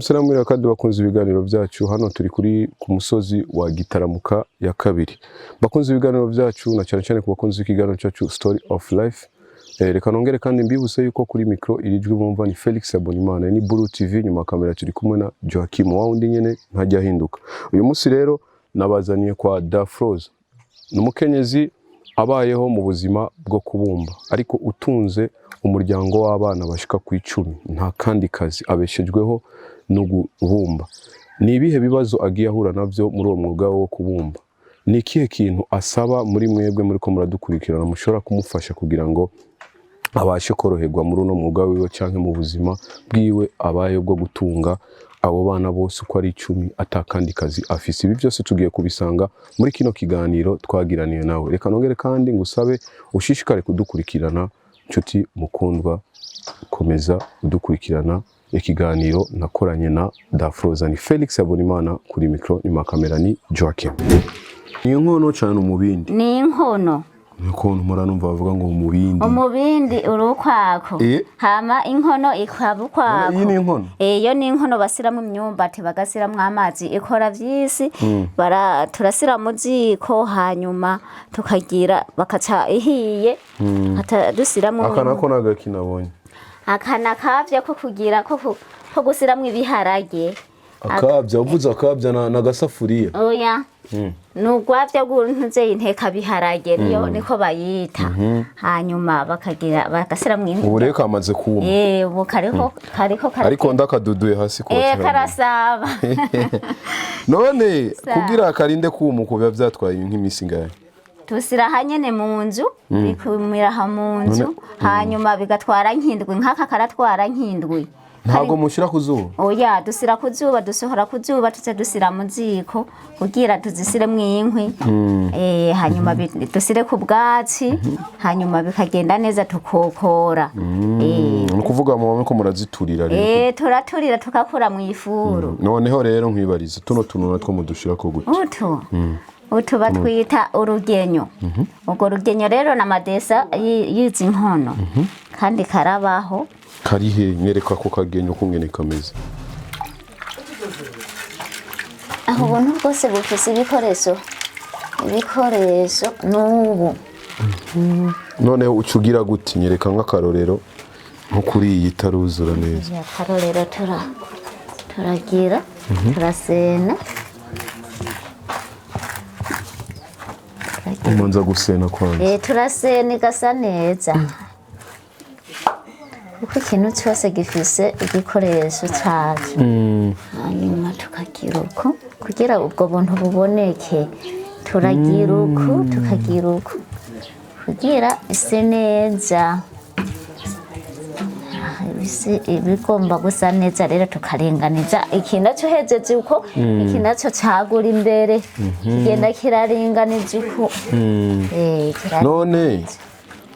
Mwaramutse mwiriwe kandi bakunze ibiganiro byacu. Hano turi kuri ku musozi wa Gitaramuka ya kabiri. Bakunze ibiganiro byacu, na cyane cyane ku bakunzi b'ikiganiro cyacu Story of Life. Reka nongere kandi mbibutse yuko kuri micro iri jwi bumva ni Felix Abonimana, ni Buru TV. Nyuma ya kamera turi kumwe na Joachim, wa wundi nyene ntajya ahinduka. Uyu munsi rero nabazaniye kwa Dafroze, ni umukenyezi abayeho mu buzima bwo kubumba, ariko utunze umuryango w'abana bashika ku 10. Nta kandi kazi, abeshejweho no kubumba. Ni ibihe bibazo agiye ahura navyo muri uwo mwuga wo kubumba? Ni ikihe kintu asaba muri mwebwe muri ko muradukurikirana mushobora kumufasha kugira ngo abashe koroherwa muri uno mwuga wiwe canke mu buzima bwiwe abayeho bwo gutunga abo bana bose uko ari 10 atakandi kazi afise? Ibi byose tugiye kubisanga muri kino kiganiro twagiraniye nawe. Reka nongere kandi ngusabe ushishikare kudukurikirana. Nshuti mukundwa, komeza udukurikirana ikiganiro nakoranye na Dafroza. Ni Felix Abonimana kuri micro, nyuma kamera ni Joachim. Ni inkono cyane umubindi? Ni inkono. Niko mpora numva bavuga ngo umubindi. Umubindi uri ukwako. Hama inkono ikaba ukwako. Iyi ni inkono? Iyo ni inkono basiramo imyumbati, bagasiramwo amazi, ikora vyisi. Turasira mu ziko, hanyuma tukagira bakaca ihiye tukaca dusiramwo. Aka nako ni agaki nabonye? Aka nakavya ko kugira ko gusiramwo ibiharage. Akabya, uvuze akabya na agasafuriya? Oya, ni urwavya rw'intuze, inteka biharage, niyo niko bayita. Hanyuma bakagira bagasiramwo Ubu rero kamaze kuma. Ubu kariko Ariko ndakaduduye hasi. Kotera. Karasaba. None kugira karinde kumuka biba byatwaye nk'imisi ingahe? Tusira hanyene mu nzu, bikumira aha mu nzu, hanyuma bigatwara nk'indwi, nk'aka karatwara nk'indwi. Ntabwo mushyira ku zuba? Oya, dusira ku zuba, dusohora ku zuba, tuze dusira mu ziko kugira tuzisiremwo inkwi, hanyuma dusire ku bwatsi, hanyuma bikagenda neza, tukokora. Ni ukuvuga muba ko muraziturira rero? Turaturira, tukakura mu ifuru. Noneho rero nkwibariza, tuno tuntu natwo mudushira ko gute? Utu batwita urugenyo. Urwo rugenyo rero na madesa y'izi nkono kandi karabaho. Kari he? Nyereka ko kagenyo kungene kameze. Aho ubuntu bwose bufise ibikoresho n'ubu. Noneho uca ugira gute? Nyereka nk'akarorero nko kuri iyi itaruzura neza. Akarorero, turagira turasena. Umanza gusena kwanza? Turasena igasa neza, kuko ikintu cyose gifise igikoresho cyaco. Hanyuma tukagira uko kugira ubwo buntu buboneke, turagira uku, tukagira uku kugira ise neza. Ibigomba gusa neza rero tukaringaniza. Iki nacyo hejeje uko, iki nacyo cagura imbere, kigenda kiraringaniza uko. None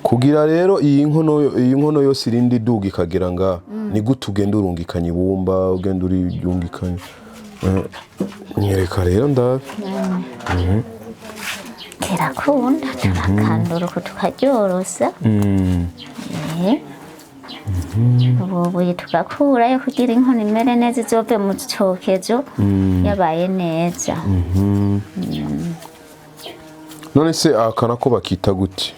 kugira rero iyi nkono yose irindi iduga ikagera ngaha, ni gute ugenda urungikanya ibumba, ugenda urirungikanya? Nyereka rero ndabe. Kirakunda, turakandura uku, tukaryorosa. Ubu buye tugakurayo kugira inkono imere neza, izove mu cokezo yabaye neza. None se aka nako bakita gute?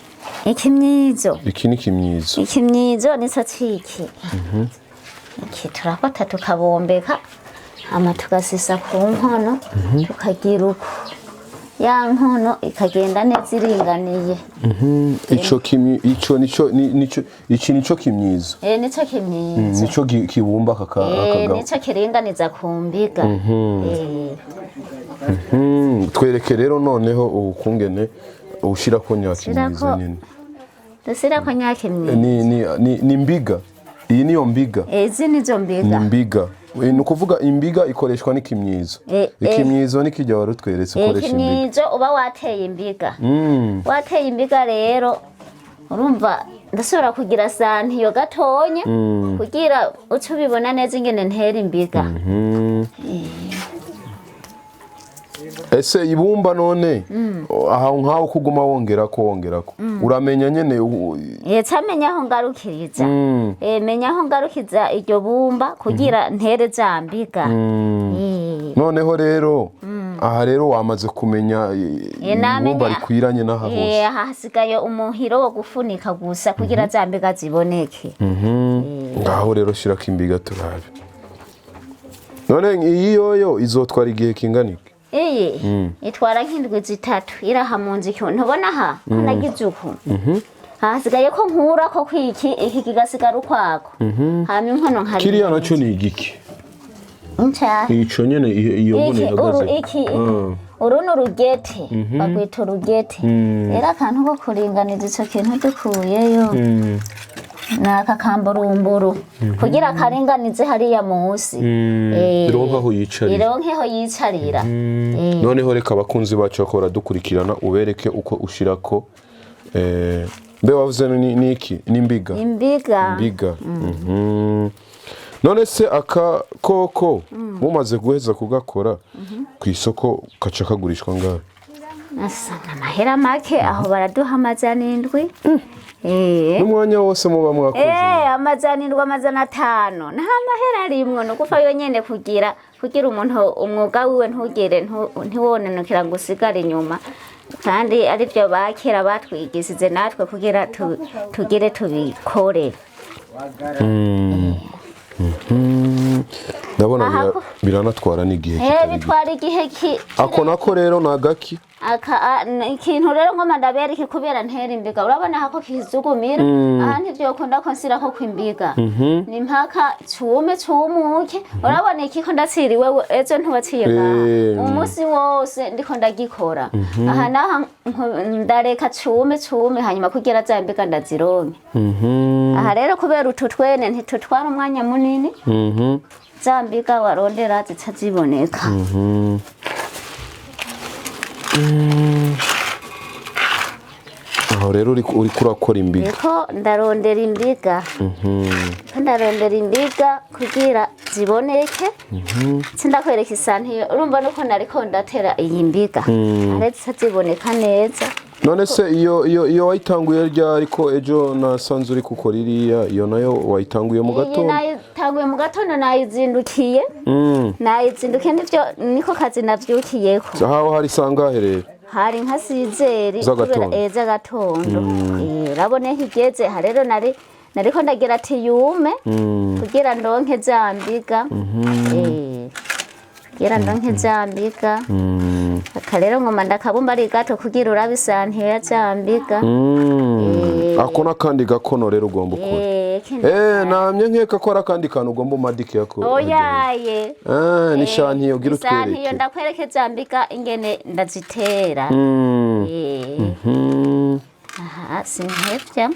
Ikimyizo. Iki ni kimyizo? Ikimyizo nico ciki. Iki turafata tukabombeka, hama tugasisa ku nkono, tukagira uko ya nkono ikagenda neza iringaniye. Ico nico nico, iki nico kimyizo? Nico kimyizo. Nico kibumba aka akagabo? Nico kiringaniza ku mbiga. Twereke rero noneho ukungene ushirako nyakimyizo. Nyene. Dusirako nyakimyizo. Ni mbiga, iyi niyo mbiga? Izi nizo Ni mbiga. mbiga. Ni ukuvuga imbiga ikoreshwa n'ikimyizo? Ikimyizo ni kijya wari utweretse ukoresha imbiga. Ikimyizo uba wateye imbiga. Wateye imbiga rero, urumva ndashobora kugira santiyo gatonya kugira uce ubibona neza ingene ntera imbiga. Ese ibumba none aha nkaho kuguma wongerako wongerako, uramenya nyene Camenya aho ngarukiriza. Menya aho ngarukiza iryo bumba kugira ntere za mbiga. Noneho rero aha rero wamaze kumenya Namenya. ibumba rikwiranye n'aha hose. Hasigaye umuhiro wo gufunika gusa kugira za mbiga ziboneke. Ngaho rero shirako imbiga turabe. None iyi yoyo izotwara igihe kingana iki? Iyi itwara nk'indwi 3 iraha mu nzu. Ntubona aha ko nagize uku? Hasigaye ko nkura ko kwiki iki kigasigara ukwako, hama inkono nka Kiriya naco ni igiki? Nca Ico nyene iyo nkono iki uru ihagaze. iki uru ni urugete, bagwita urugete. Rero akantu ko kuringaniza ico kintu dukuyeyo ni aka kamburumburu kugira karinganize hariya munsi. Ironke aho yicarira. Ironke aho yicarira. Noneho reka abakunzi bacu bako baradukurikirana ubereke uko ushirako mbe wavuze ni iki? Ni imbiga? Imbiga. Imbiga. None se aka koko mumaze guheza kugakora, ku isoko kaca kagurishwa ngahe? Asa amahera make, aho baraduha 700. N'umwanya wose muba mwakoze? 700, 500, nta mahera arimwo, ni ukufa yonyene kugira umuntu umwuga wiwe ntugere ntiwononekera ngo usigare inyuma, kandi arivyo bakera batwigishije natwe kugira tugire tubikore. Ndabona Aha biranatwara n'igihe kitari gito. Bitwara igihe ki Ako nako rero ni agaki? Aka ikintu rero ngoma ndabereke kubera ntera imbiga. Urabona hako kizugumira aha, ntivyokunda ko nsirako kwimbiga, ni mpaka cume cumuke. Urabona iki ko ndatsiriwe ejo ntiwaciye ngaha? Umunsi wose ndiko ndagikora aha naha, ndareka cume cume, hanyuma kugira za mbiga ndazironke. Aha rero kubera utu twene ntitutwara umwanya munini, za mbiga warondera zica ziboneka. Aho rero uriko urakora imbiga? Niko ndarondera imbiga. Niko ndarondera imbiga kugira ziboneke. Sindakwereka isantiyo, urumva nuko nariko ndatera iyi mbiga aretse ziboneka neza. None se iyo wayitanguye ryari, ko ejo nasanze uri gukora iriya? Iyo nayo wayitanguye mu Iyi gatondo? nayitanguye mu gatondo, nayizindukiye. Nayizindukiye, nivyo niko kazi navyukiyeko. Aho hari sangahe rero? Hari nka sizeri. Z'agatondo. Z'agatondo. Urabona aho igeze aha rero, nariko ndagira ati yume kugira ndonke za mbiga. Kugira ndonke za mbiga. Aka rero ngoma ndakabumba ari gato kugira urabe isantiyo ya za mbiga. Ako n'akandi gakono rero ugomba ukora? Kino. Namye nkeka ko ari akandi kantu ugomba umadike yako. Oyaye. Ni shantiyo ugira Isantiyo. utwereke. Ndakwereke za mbiga ingene ndazitera. Aha sintevya,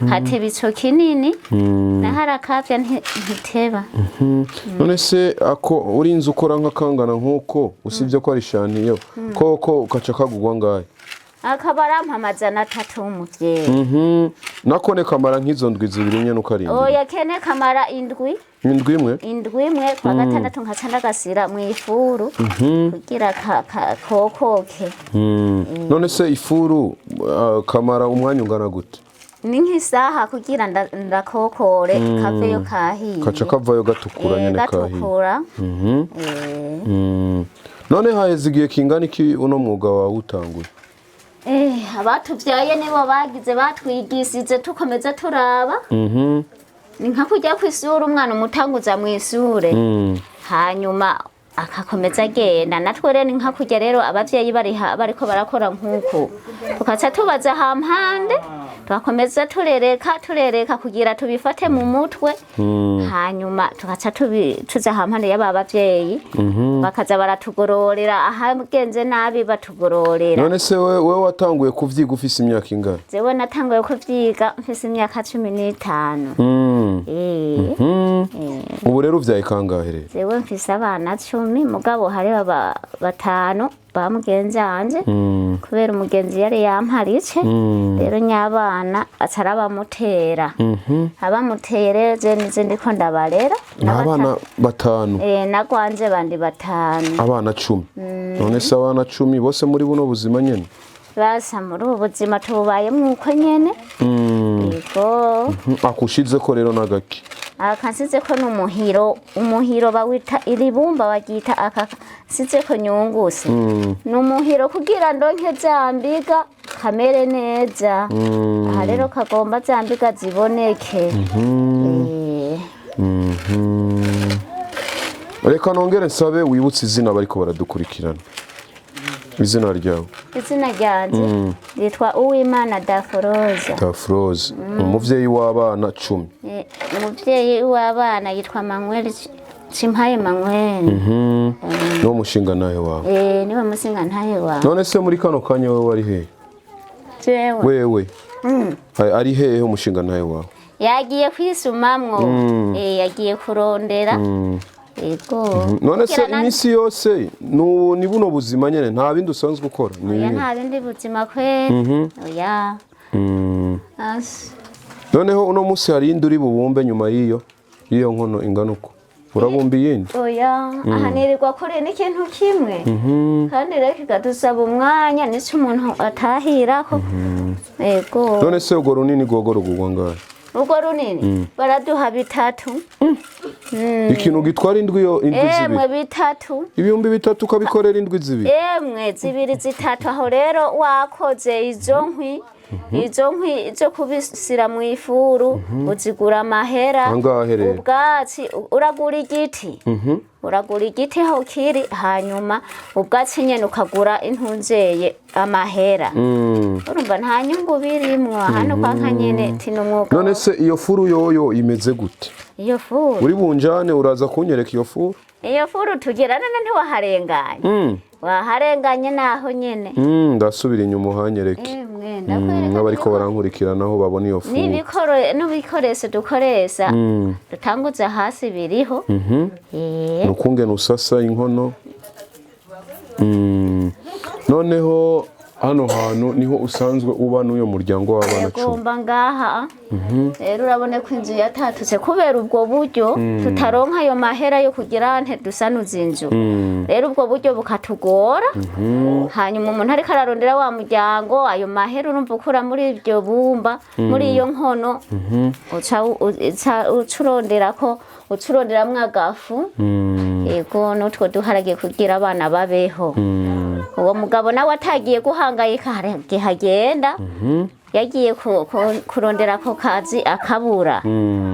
hateba ico kinini, naho arakavya ntiteba. None se ako urinze ukora nk'akangana nk'uko, usibye ko ari shantiyo koko, ukaca kagugwa ngahe? Akaba arampa 300 w'umuvyeyi. Nako ne kamara nk'izo ndwi 2 nyene ukarindira? Oya, kene kamara indwi. Indwi imwe? Indwi imwe, kwa gatandatu nkaca ndagasira mw'ifuru kugira kokoke. None se ifuru kamara umwanya ungana gute? Ni nk'isaha kugira ndakokore kaveyo kahiye. Kaca kavayo gatukura nyene kahiye? Gatukura. None haheze igihe kingana iki uno mwuga wawe utanguye? Abatuvyaye nibo bagize batwigishije, tukomeza turaba. Ni nka kujya kw'ishure, umwana umutanguza mw'ishure, hanyuma akakomeza agenda. Natwe rero ni nka kujya rero abavyeyi bariha bariko barakora nk'uku, tukaca tubaza hampande, tugakomeza turereka turereka kugira tubifate mu mutwe, hanyuma tugaca tuza hampande y'aba bavyeyi, bakaza baratugororera ahagenze nabi, batugororera. None se wewe watanguye kuvyiga ufise imyaka ingana? Jewe natanguye kuvyiga mfise imyaka 15. Ubu rero uvyaye kangahe rero? Jewe mfise abana 10, mugabo hari batanu ba mugenzi wanje, kubera umugenzi yari yamparitse. Rero nyabana acarabamutera, abamuteye rero je nize ndiko ndabarera. Ni abana batanu? Nagwanje bandi batanu. Abana 10. None se abana 10 bose muri buno buzima nyene? Basa muri ubu buzima tububayemwo uko nyene. Yego. Akushizeko rero n'agaki? Aka nsizeko ni umuhiro. Umuhiro bawita iribumba, baryita aka nsizeko nyunguse. Ni umuhiro kugira ndonke za mbiga kamere neza. Aha rero kagomba za mbiga ziboneke. Reka nongere nsabe wibutse izina bariko baradukurikirana, izina ryawe. Izina ryanje ryitwa Uwimana Daforoza. Tafroze, umuvyeyi w'abana 10. Umuvyeyi w'abana yitwa Manuel Cimpaye Manuel. Niwo mushinga nawe wawe? Niwe musinga ntahe wawe. None se muri kano kanya wewe ari hehe? Jewe? Wewe ari hehe umushinga nawe wawe? Yagiye kwisumamwo. Yagiye kurondera. Yego. None se Kugira iminsi yose ni buno buzima nyene, nta bindi usanzwe ukora ni? Oya, nta bindi buzima kweri, oya. Asi. Noneho uno munsi hari iyindi uri bubumbe nyuma y'iyo nkono ingana uko? Urabumba iyindi? Oya, aha nirirwa kure n'ikintu kimwe, kandi rero kikadusaba umwanya, nico umuntu atahirako. Yego. None se urwo runini rwogo rugurwa ngahe? Urwo runini baraduha bitatu. Ikintu gitwara indwi yo indwi Emwe, 2? bitatu. 3000 ukabikorera indwi 2? Emwe, zibiri, zitatu. Aho rero wakoze izo nkwi, izo nkwi zo kubisira mu ifuru uzigura amahera. Angahe rero? Ubwatsi uragura igiti, uragura igiti aho kiri, hanyuma ubwatsi nyene ukagura intunzeye amahera. Urumva nta nyungu birimwo hano kwa kanyene tino umwuga. None se iyo furu yoyo imeze gute? Iyo furu? Uri bunjane uraza kunyereka iyo furu? Iyo furu tugira none ntiwaharenganye? Waharenganye naho nyene. Ndasubira inyuma uhanyereke. Emwe, ndakwereka. Nk'abariko barankurikirana aho babona iyo furu. N'ibikoresho dukoresha dutanguza hasi biriho. Ni ukungene usasa inkono. Noneho hano hantu niho usanzwe uba n'uyo muryango w'abana 10? Yagomba ngaha rero urabona ko inzu yatatutse kubera ubwo buryo tutaronka ayo mahera yo kugira nte dusanuza inzu. Rero ubwo buryo bukatugora. Hanyuma umuntu ariko ararondera wa muryango ayo mahera, urumva ukura muri ibyo bumba, muri iyo nkono, uca uronderako, uca uronderamwo agafu. Yego, n'utwo duharagiye kugira abana babeho. Uwo mugabo nawe atagiye guhangayika, hari igihe agenda yagiye kurondera ako kazi akabura,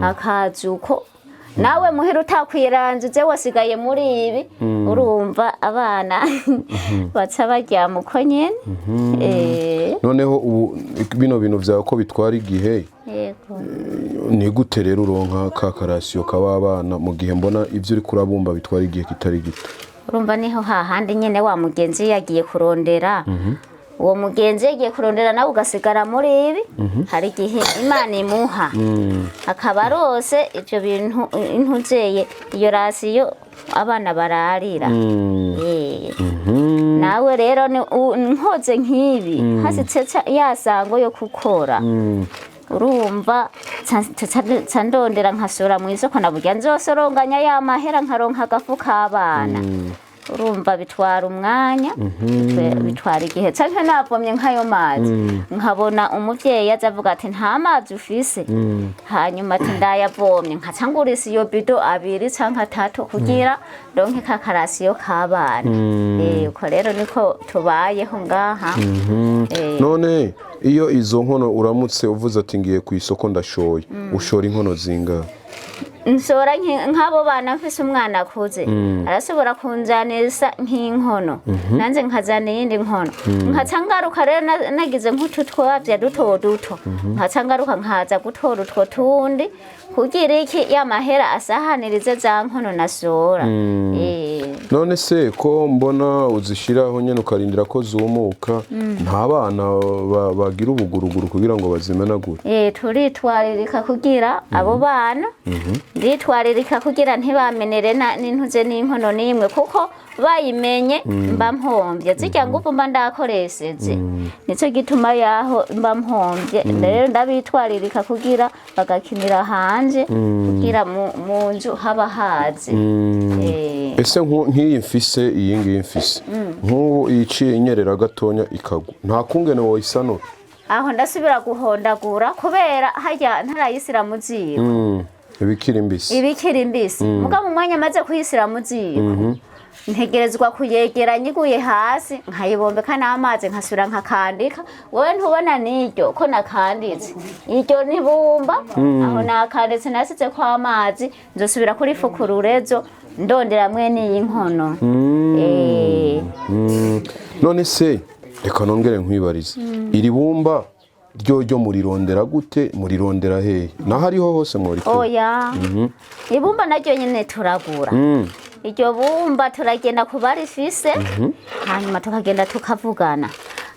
akazi uko nawe muhira utakwiranze wasigaye muri ibi. Urumva abana baca baryama uko nyene. Noneho ubu bino bintu vyawe ko bitwara igihe, Yego. ni gute rero uronka ka karasiyo k'abana mu gihe mbona ivyo uriko urabumba bitwara igihe kitari gito? Urumva niho hahandi nyene wa mugenzi yagiye kurondera, uwo mugenzi yagiye kurondera nawe ugasigara muri ibi. Hari igihe Imana imuha akaba arose ivyo bintu intuzeye iyo rasiyo abana bararira. Nawe rero nkoze nk'ibi hasitse ya sango yo gukora, urumva ca ndondera nkasura mu isoko na burya nzosoronganya ya mahera nkaronka agafu k'abana. Urumva bitwara umwanya, bitwara igihe. Canke navomye nk'ayo mazi, nkabona umuvyeyi aza avuga ati nta mazi ufise, hanyuma ati ndayavomye, nkaca ngurisa iyo bido abiri canke atatu kugira ndonke ka karasiyo k'abana. Uko rero niko tubayeho ngaha. None iyo izo nkono uramutse uvuze ati ngiye ku isoko ndashoye, ushora inkono zingahe? Nshora nk'abo bana mfise, umwana akuze arashobora kunjanisa nk'inkono, nanjye nkazana iyindi nkono, nkaca ngaruka rero nagize nk'utu twavya duto duto, nkaca ngaruka nkaza gutora utwo tundi kugira iki ya mahera asahanirize za nkono nasora. None se ko mbona uzishyiraho nyine ukarindira ko zumuka, nta bana bagira ubuguruguru kugira ngo bazimenagure? Turitwaririka kugira abo bana, nditwaririka kugira ntibamenere n'intuze n'inkono n'imwe, kuko bayimenye mba mpombye zirya nguvu mba ndakoresheje. Nicyo gituma yaho mba mpombye. Rero ndabitwaririka kugira bagakinira hanze, kugira mu nzu haba hazi. Ese nk'iyi mfise, iyi ngiyi mfise nk'ubu iciye inyerera gatonya ikagwa, nta kungene woyisanura? Aho ndasubira guhondagura, kubera harya ntarayisira mu ziko. Ibikiri mbisi. Ibikiri mbisi. Muga mu mwanya maze kuyisira mu ziko, ntegerezwa kuyegeranya iguye hasi, nkayibombeka n'amazi, nkasubira nkakandika. Wowe ntubona n'iryo ko nakanditse? Iryo ntibumba aho nakanditse, nasize ko amazi, nzosubira kurifukura urezo ndondera mwene iyi nkono. None se reka nongere nkwibarize, iri bumba ryo murirondera gute? Murirondera hehe? Naho ariho hose mworikura? Oya, ibumba naryo nyene turagura. Iryo bumba turagenda ku barifise, hanyuma tukagenda tukavugana.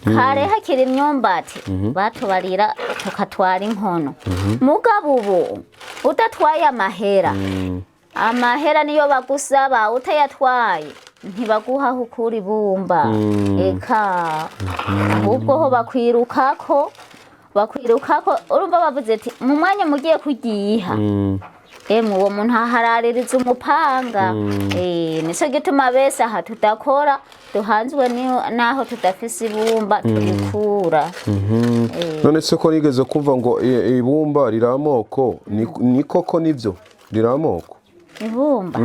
Kare hakiri imyumbati batubarira tukatwara inkono, mugabo ubu udatwaye amahera, amahera niyo bagusaba, utayatwaye ntibaguha aho ukura ibumba. Eka, ahubwo ho bakwirukako, bakwirukako. Urumva bavuze ati mu mwanya mugiye kugiha, emwe, uwo muntu aharaririza umupanga. Nico gituma bese aha tudakora, duhanzwe naho tudafise ibumba turikura. None se ko nigeze kumva ngo ibumba riri amoko, ni koko nivyo riri amoko? Ibumba,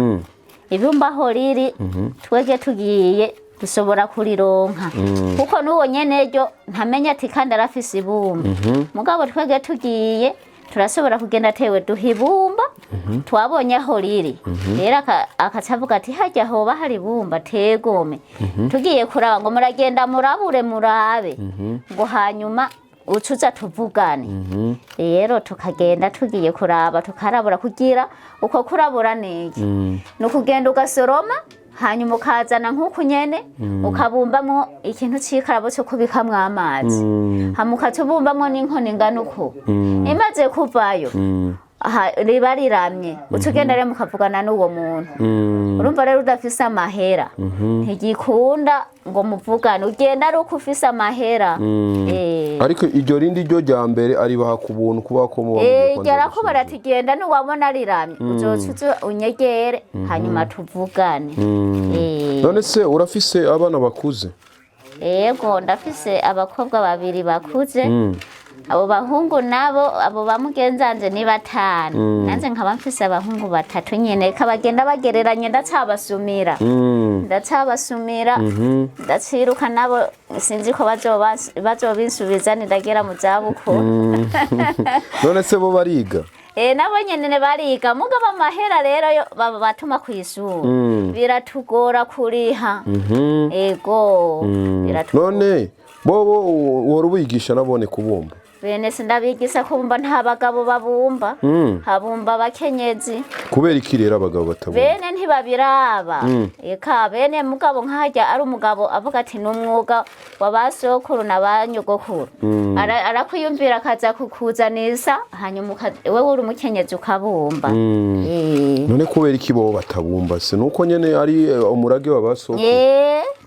ibumba aho riri, twege tugiye dushobora kurironka, kuko n'uwo nyene ryo ntamenya ati kandi arafise ibumba. Mugabo twege tugiye turashobora kugenda, tewe duha ibumba, twabonye aho riri. Rero akaca avuga ati harya hoba hari ibumba, tegome. Tugiye kuraba ngo muragenda murabure murabe, ngo hanyuma ucuza tuvugane. Rero tukagenda tugiye kuraba, tukarabura. Kugira uko kurabura niki? Ni ukugenda ugasoroma, hanyuma ukazana nk'uku nyene, ukabumbamwo ikintu c'ikarabo co kubikamwo amazi, hama ukaca ubumbamwo n'inkono ingana uku. Imaze kuvayo, aha, riba riramye, uca ugenda rero mukavugana n'uwo muntu. Urumva rero udafise amahera ntigikunda ngo muvugane, ugenda ari uko ufise amahera. Ariko iryo rindi ryo rya mbere aribaha ku buntu, kuba ko muba mugiye kwanza Gera ko gusuzuma. Barati genda, nuwabona riramye uzoca uza unyegere, hanyuma tuvugane. None se urafise abana bakuze? Yego, ndafise abakobwa babiri bakuze. Abo bahungu nabo, abo ba mugenzanje ni batanu, nanze nkaba mfise abahungu batatu nyene, kabagenda bagereranye. Ndacabasumira, ndacabasumira, ndaciruka nabo. Sinzi ko bazobinsubiza nindagera mu zabukuru. None se bo bariga? Nabo nyene bariga, mugabo amahera rero yo batuma kw'ishuri biratugora kuriha. Ego, biratugora. None bobo uhora ubigisha nabone kubumba? Bene sindabigisa kubumba, nta bagabo babumba, habumba abakenyezi. Kubera iki rero abagabo batabumba? Bene ntibabiraba. Eka bene, mugabo nkahajya ari umugabo avuga ati ni umwuga wa ba sokuru na ba nyogokuru. Arakwiyumvira akaza kukuzanisa, hanyuma wewe uri umukenyezi ukabumba. None kubera iki bobo batabumba? Se nuko nyene ari umurage wa ba sokuru?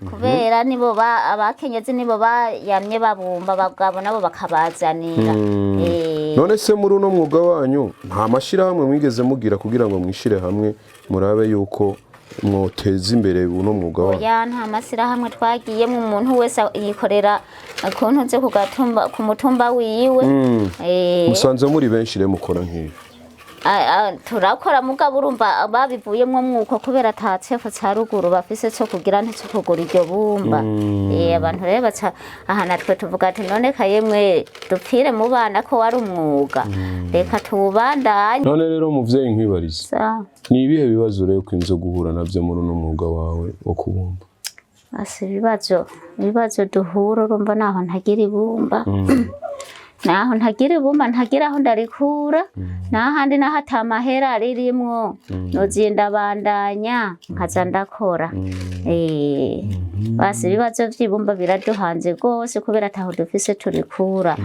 Kubera nibo ba abakenyezi nibo bayamye babumba, abagabo nabo bakabazanira. None se muri uno mwuga wanyu nta mashirahamwe mwigeze mugira kugira ngo mwishire hamwe murabe yuko mwoteza imbere uno mwuga wanyu? Oya, nta mashyirahamwe twagiyemo. Umuntu wese yikorera ku ntuze ku gatumba, ku mutumba wiwe. Musanze muri benshi rero mukora nk'ibi? Turakora, mugabo urumva babivuyemwo mwuko kubera ata cefu ca ruguru bafise co kugira ntico kugura iryo bumba. Abantu rero baca aha, natwe tuvuga ati none kayemwe dupfire mu bana ko wari umwuga, reka tuwubandanye. None rero muvyeyi nkwibarize, Sawa. ni ibihe bibazo rero ukunze guhura navyo muri uno mwuga wawe wo kubumba? Asi ibibazo duhura, urumva naho ntagira ibumba. Naho ntagira ibumba, ntagira aho ndarikura, n'ahandi naho ata mahera ririmwo, nozinda bandanya nkaza ndakora. Basi ibibazo vy'ibumba biraduhanze rwose kubera ataho dufise turikura.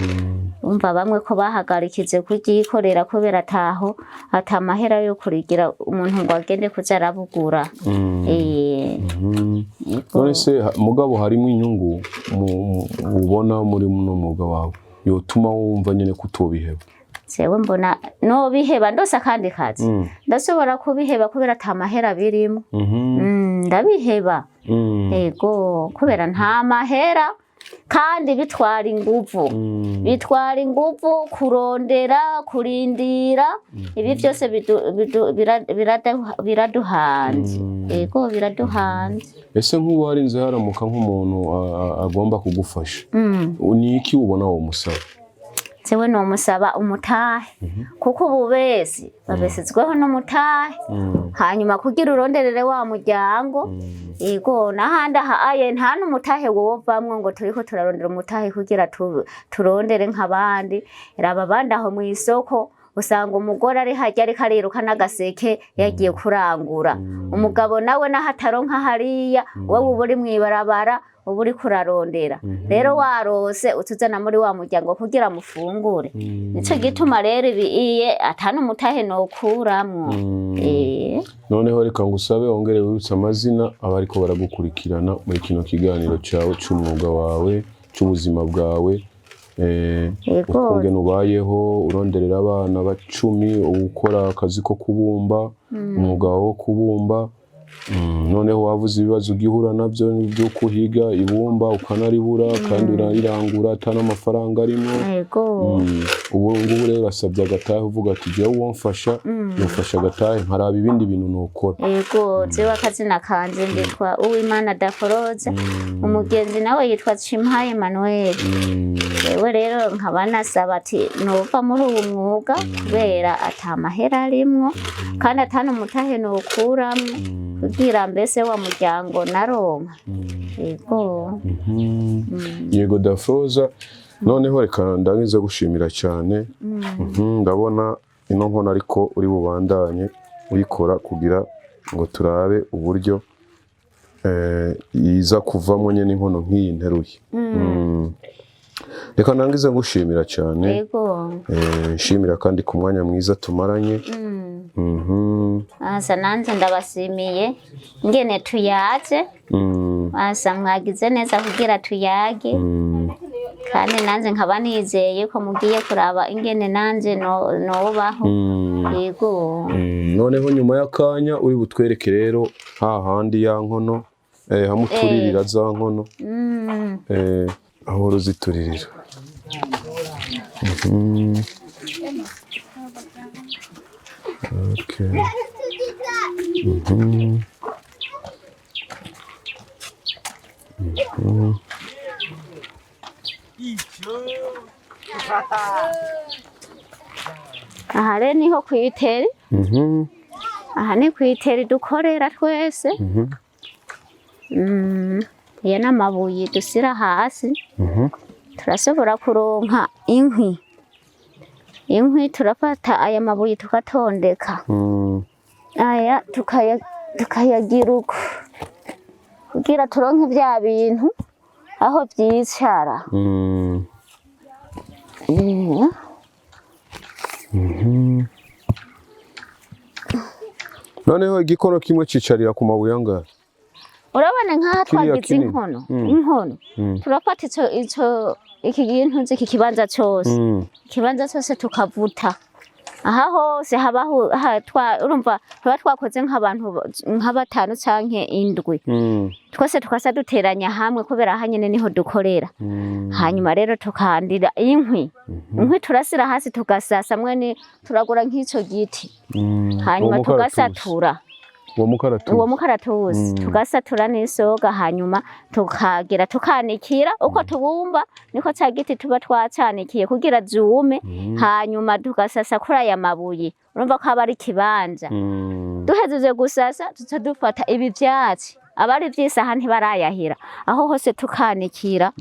Umva bamwe ko bahagarikize kuryikorera kubera ataho ata mahera yo kurigira umuntu ngo agende kuza arabugura. Yego. None se mugabo harimo inyungu ubona muri muno mwuga wawe yotuma wumva nyine kutobiheba? Jewe mbona nobiheba ndose akandi kazi, ndashobora kubiheba kubera ata mahera birimo. Ndabiheba. Ego, kubera nta mahera kandi bitwara inguvu, bitwara inguvu kurondera, kurindira, ibi byose biraduhanze. Ego, biraduhanze. Ese nk'ubu harinze haramuka nk'umuntu agomba kugufasha, ni iki ubona wo musaba? Jewe nomusaba umutahe, kuko ubu besi babesezweho n'umutahe, hanyuma kugira uronderere wa muryango. Ego, n'ahandi aha aye nta n'umutahe wovamwo ngo turiko turarondera umutahe kugira turondere nk'abandi. Raba abandi aho mw'isoko, usanga umugore ari harya ariko ariruka n'agaseke yagiye kurangura, umugabo nawe naho ataronka hariya, wowe uba uri mw'ibarabara, uba uriko urarondera. Rero warose utuzana muri wa muryango kugira mufungure. Nico gituma rero ibiiye ata n'umutahe nokuramwo. Noneho reka ngusabe wongere wibutse amazina abariko baragukurikirana muri kino kiganiro cyawe cy'umwuga wawe, cy'ubuzima bwawe, ukungene ubayeho uronderera abana bacumi, ukora akazi ko kubumba, umwuga wawe wo kubumba. Noneho wavuze ibibazo ugihura nabyo byo kuhiga ibumba ukanaribura, kandi urarirangura ata n'amafaranga arimo. Ubu ngubu rero urasabye agatahe, uvuga ati jyewe uwo mfasha yamfasha agatahe nkaraba ibindi bintu nokora. Ego, jewe akazina kanje nditwa Uwimana Daforoza, umugenzi nawe yitwa Chimpaye Emmanuel. Jewe rero nkaba nasaba ati nova muri uwu mwuga kubera ata mahera arimwo kandi ata n'umutahe nokuramwo kugira mbese wa muryango naronka. Ego. Yego Dafroza, noneho reka ndangize gushimira cyane. Ndabona ino nkono ariko uri bubandanye uyikora kugira ngo turabe uburyo iza kuvamo nyine inkono nk'iyi nteruye. Reka ndangize gushimira cyane. Ego. Nshimira kandi ku mwanya mwiza tumaranye. Asa nanje ndabashimiye ingene tuyaje. Asa mwagize neza kugira tuyage. Kandi nanje nkaba nizeye ko mugiye kuraba ingene nanje nobaho. Yego. Noneho nyuma y'akanya uri butwereke rero hahandi ya nkono, hamwe uturirira za nkono, aho ruzituririra. Okay. Aha rero niho kwiteri. Aha ni kwiteri dukorera twese. Iyo n'amabuye dusira hasi. Turashobora kuronka inkwi. Inkwi turafata aya mabuye tukatondeka. Aya tukayagira uko kugira turonke vya bintu aho vyicara. Noneho igikono kimwe cicarira ku mabuye angahe? Urabona nk'aha Kiriya twagize kinini. inkono, inkono turafata ico iki kintu iki kibanza cose, ikibanza cose tukavuta aha hose haba urumva tuba twakoze nk'abantu nka batanu canke indwi, twese tukasa duteranya hamwe kubera aha nyene niho dukorera. Hanyuma rero tukandira inkwi, inkwi turasira hasi tugasasa mwene turagura nk'ico giti, hanyuma Uwo mukaratusi. tugasatura. Uwo mukaratusi. Uwo mukaratusi tugasatura n'isoga, hanyuma tukagera tukanikira uko tubumba niko ca giti tuba twacanikiye kugira zume, hanyuma tugasasa kuri aya mabuye, urumva ko aba ari ikibanza. Duhejeje gusasa tuca dufata ibi vyatsi, Abari ivy'isaha ntibarayahira, aho hose tukanikira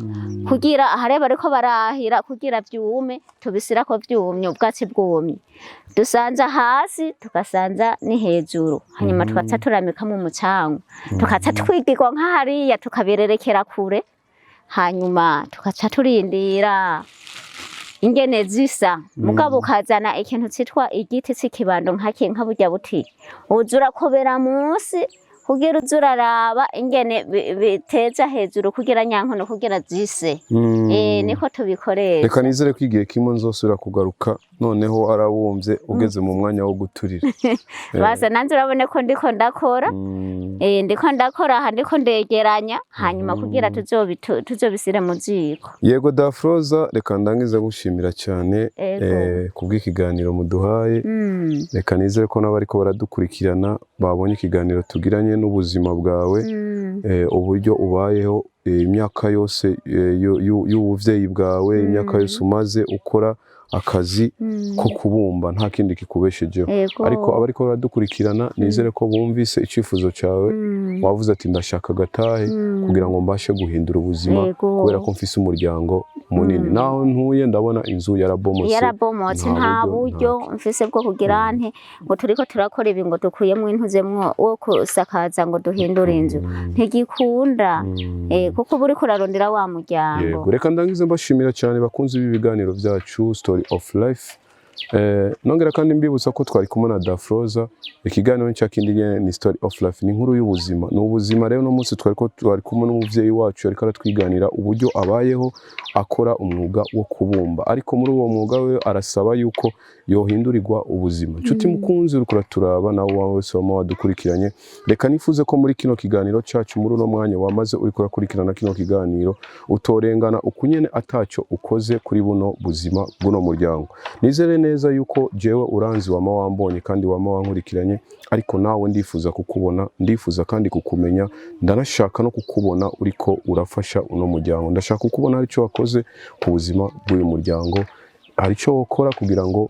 kugira ahare bariko barahira kugira vyume, tubisirako vyumye, ubwatsi bwumye. Dusanza hasi, tugasanza ni hejuru, hanyuma tugaca turamikamwo umucanga, tukaca twigirwa nka hariya, tukabirerekera kure, hanyuma tugaca turindira ingene zisa. Mugabo ukazana ikintu citwa igiti c'ikibando nka burya buti, uza urakobera munsi kugira uze uraraba ingene biteza hejuru kugira nyankono kugira zise. Niko tubikoresha. Reka nizere ko igihe kimwe nzosubira kugaruka, noneho arabumbye ugeze mu mwanya wo guturira. Basa nanze urabone ko ndiko ndakora. Ndiko ndakora aha, ndiko ndegeranya, hanyuma kugira tuzobisire mu ziko. Yego Dafroza, reka ndangize gushimira cyane Ego. Kubw'ikiganiro muduhaye. Reka nizere ko n'abariko baradukurikirana babonye ikiganiro tugiranye n'ubuzima bwawe, uburyo ubayeho, imyaka yose y'ubuvyeyi bwawe, imyaka yose umaze ukora akazi ko kubumba, nta kindi kikubeshejeho. Ego. Ariko abariko baradukurikirana, nizere ko bumvise icyifuzo cyawe. Wavuze ati ndashaka agatahe kugira ngo mbashe guhindura ubuzima, Ego. kubera ko mfise umuryango munini. Naho ntuye ndabona inzu yarabomotse. Yarabomotse, nta buryo mfise bwo kugira nte ngo turiko turakora ibi ngo dukuyemwo intuzemwo wo kusakaza ngo duhindure inzu, ntigikunda, kuko uba uriko urarondera wa muryango. Yego, reka ndangize mbashimira cyane bakunzi b'ibiganiro byacu Story of Life. Nongera kandi mbibutsa ko twari kumwe na Dafroza. Ikiganiro cya kindi nyene ni Story of Life, ni inkuru y'ubuzima, ni ubuzima. Rero no munsi twari ko twari kumwe n'umuvyeyi wacu, ariko aratwiganira uburyo abayeho akora umwuga wo kubumba, ariko muri uwo mwuga we arasaba yuko yohindurirwa ubuzima. Nshuti mukunzi uriko uraturaba, nawe wawe wese wama wadukurikiranye, reka nifuze ko muri kino kiganiro cyacu, muri uno mwanya wamaze uriko urakurikirana kino kiganiro, utorengana ukunyene ataco ukoze kuri buno buzima bw'uno muryango. Nizere neza yuko jewe uranzi, wama wambonye kandi wama wankurikiranye, ariko nawe ndifuza kukubona, ndifuza kandi kukumenya, ndanashaka no kukubona uriko urafasha uno muryango. Ndashaka kukubona hari icyo wakoze ku buzima bw'uyu muryango, hari icyo wokora kugira ngo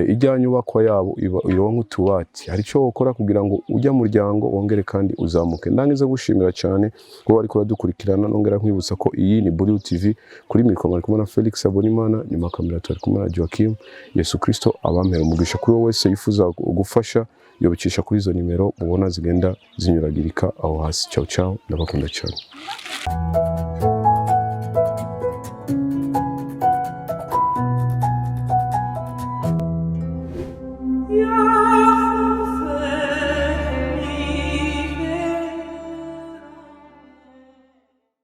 ijya nyubakwa yabo ironke utubati, hari icyo wokora kugira ngo ujya muryango wongere kandi uzamuke. Ndangiza gushimira cyane kuba bariko baradukurikirana, nongera nkwibutsa ko iyi ni Buriu TV. Kuri mikoro bari kumwe na Felix Abonimana, nyuma kamera turi kumwe na Joachim. Yesu Kristo abampera umugisha. Kuri wowe wese yifuza gufasha, yobicisha kuri izo nimero mubona zigenda zinyuragirika aho hasi. Ciao ciao, ndabakunda cyane.